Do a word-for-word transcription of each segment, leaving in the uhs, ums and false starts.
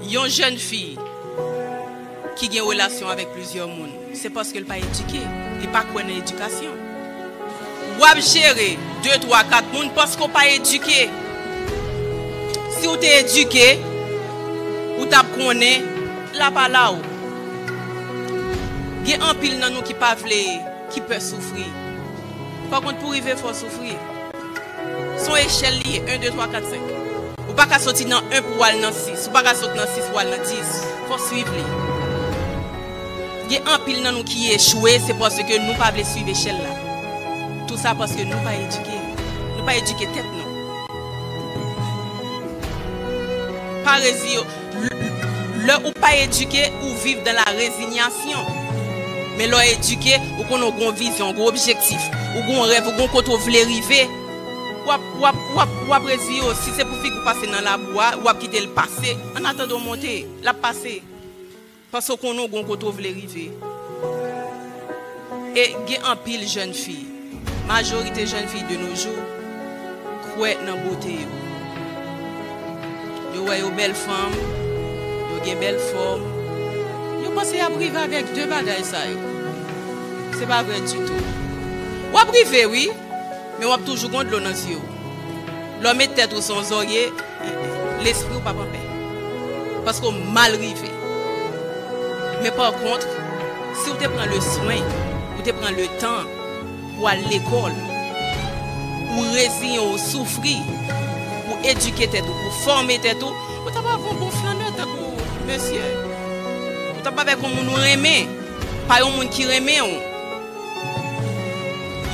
Yon jèn fi ki gen relasyon avèk plizyè moun, se paske l pa edike, li pa kwè nan edikasyon. W ap jere de, twa, kat moun paske w pa edike. Si w te edike, ou t ap konnen la pa la w. Gen anpil nan nou ki pa vle, ki pè soufri. Pa kont, pou rive, fò w soufri. Se yon echèl li ye, en, de, twa, kat, senk. Ou pa ka soti nan en pou w al nan sis. Ou pa ka sot nan sis pou w al nan dis. Fò w swiv li. Gen anpil nan nou ki echwe, se paske nou pa vle swiv echèl la. Tou sa paske nou pa edike. Nou pa edike tèt nou. Pa rezi yo. L-, lè ou pa edike, ou viv dan la rezinyasyon. Men lè w edike, ou konnen w gen yon vizyon, w gen yon objektif, ou gen yon rèv, ou gen yon kote w vle rive. W ap, w ap, w ap, w ap rezi yo. Si se pou figi w pase nan labou a, w ap kite l pase. Annatandan w monte, l ap pase. Paske w konnen w gen yon kote w vle rive. E gen anpil jèn fi, majorite jèn fi de nos jours, kwè nan bote yo. Yo wè yo bèl fanm, yo gen bèl fòm. Yo panse y ap rive avèk de bagay sa yo. Se pa vrè ditou. W ap rive, wi, men w ap toujou gen dlo nan zye w. Lè w met tèt ou sou yon zòrye, lespri w p ap anpè. Paske w mal rive. Men pa kont, si w te pran le swen, ou te pran le tan pou al lekòl, ou reziyen w soufri pou edike tèt ou, pou fòme tèt ou, ou t ap avè yon bon flannè tankou mesye. Ou t ap avèk yon moun ou renmen, pa yon moun ki renmen w.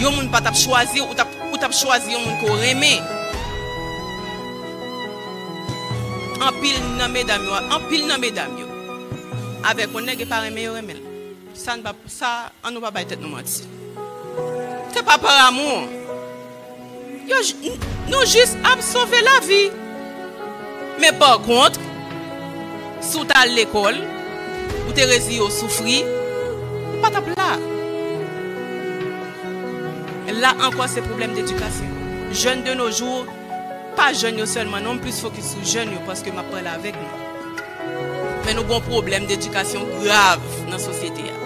Yon moun pa t ap chwazi w, ou t ap, ou t ap chwazi yon moun ke w renmen. Anpil nan medam yo, anpil nan medam yo, avèk yon nèg e pa renmen yo renmen l. Sa n pa, sa, ann nou pa bay tèt nou manti. Se pa pa amou. Yo j-, n-, nou jis ap sove lavi. Men pa kont, si w t al lekòl, ou te reziye w soufri, ou pa t ap la. La ankò, se pwoblèm dedikasyon. Jèn de nos jours, pa jèn yo sèlman, non, m plis fokis sou jèn yo paske m ap pale avèk nou. Men nou gen yon pwoblèm dedikasyon grav nan sosyete a.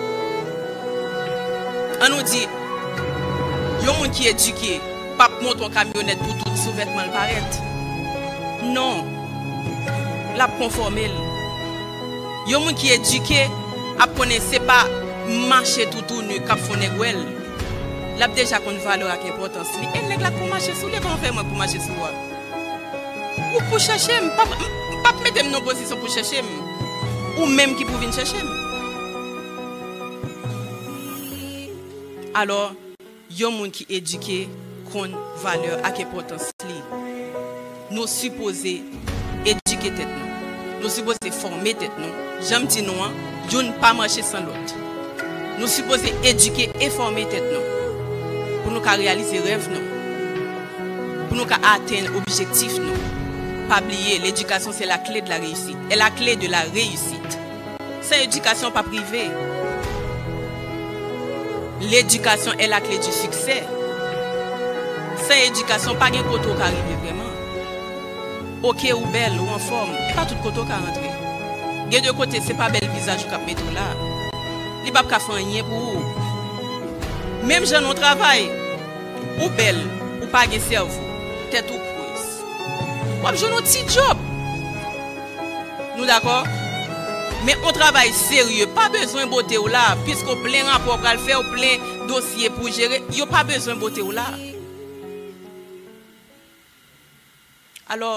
Ann nou di, yon moun ki edike p ap monte yon kamyonèt pou tout souvètman l parèt. Non. L ap konfòme l. Yon moun ki edike ap konnen se pa mache toutouni k ap fè yon nèg wè l. L ap deja konn valè ak enpòtans li. E nèg la k pou mache sou li, e pa yon fè mwen k pou mache sou ou a. Ou k pou chèche m, m p ap, m p ap mete m nan pozisyon pou chèche m. Ou menm ki pou vin chèche m. Alò, yon moun ki edike konn valè ak enpòtans li. Nou sipoze edike tèt nou. Nou sipoze fòme tèt nou. Jan m di nou an, youn pa mache san lòt. Nou sipoze edike e fòme tèt nou pou nou ka reyalize rèv nou, pou nou ka atenn objektif nou. Pa bliye, l'éducation, c'est la clé de la réussite. Est la clé de la réussite. San edikasyon, w p ap rive. L'éducation est la clé du succès. San edikasyon, pa gen kote w ka rive vrèman. Oke, ou bèl, ou anfòm, e pa tout kote w ka rantre. Gen de kote, se pa bèl vizaj ou k ap mete w la. Li p ap ka fè anyen pou ou. Menm jan nan yon travay, ou bèl, ou pa gen sèvo, tèt ou kwis, w ap jwenn yon ti djòb. Nou dakò? Men yon travay serye, pa bezwen bote w la, piske w plen rapò w pral fè, w plen dosye pou w jere, yo pa bezwen bote w la. Alò,